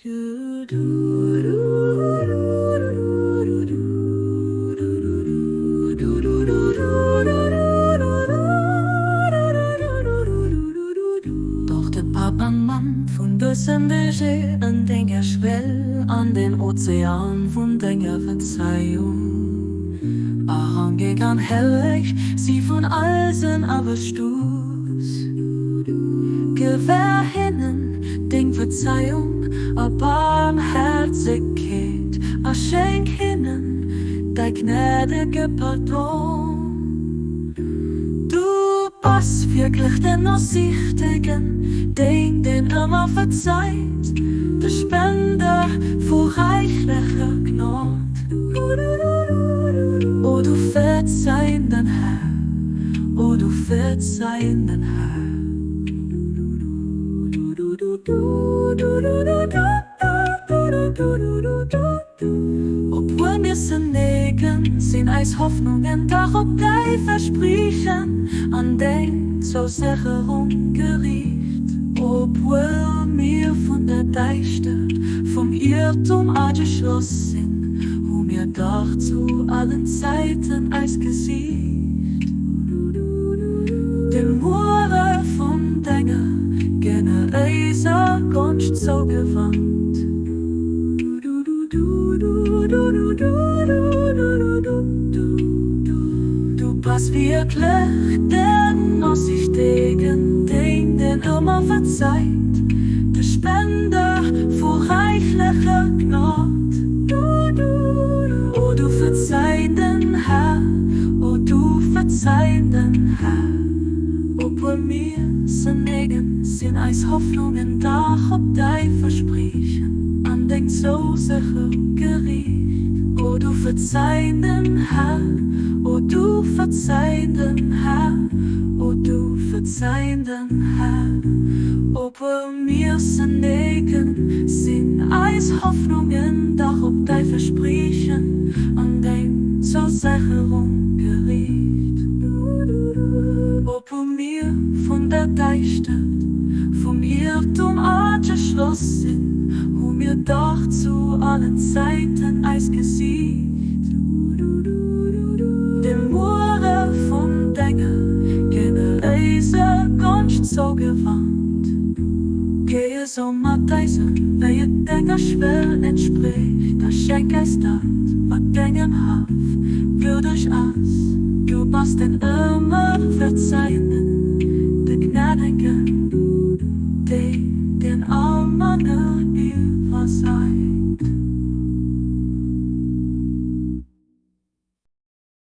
Doch de Papp an d'Mamm vun dësem Budget en denger Schwell an den Ozean vun denger Verzeiung erangeet an helleg si vun all Sënn a Verstouss. Gewähr hinnen deng Verzeiung a Barmherzegkeet a schenk hinnen däi gnädege Pardon. Du bass wierklech den Nosiichtegen, deen, deen ëmmer verzeit, de Spender vu räichlecher Gnod. O du verzeienden Här, o du verzeienden Här. Obwuel mir se negen, sinn eis Hoffnungen dach op däi Verspriechen an deng Zousécherung geriicht. Obwuel mir vun der Däischtert vum Iertum ageschloss sinn, hu mir dach zu allen Zäiten eist Gesiicht dem Muere vun denger generéiser Gonscht zougewannt. Du bass wierklech den Nosiichtegen, deen, deen ëmmer verzeit, de Spender vu räichlecher Gnod. O du verzeienden Här, o du verzeienden Här, obwuel mir se negen, Sinn eis Hoffnungen dach op däi Verspriechen an deng Zousécherung geriicht. O du verzeienden Här, o du verzeienden Här, o du verzeienden Här, obwuel mir sënnegen, sinn eis Hoffnungen dach op däi Verspriechen an deng Zousécherung geriicht. Obwuel mir vun der Däischtert vum Iertum ageschloss sinn, hu mir dach zu allen Zäiten eist Gesiicht dem Muere vun denger generéiser Gonscht zougewannt. Géi esou mat eis ëm, wéi et denger Schwell entsprécht, a schenk eis dat, wat dengem Haff würdeg ass. Du bass den ëmmer Verzeihenden.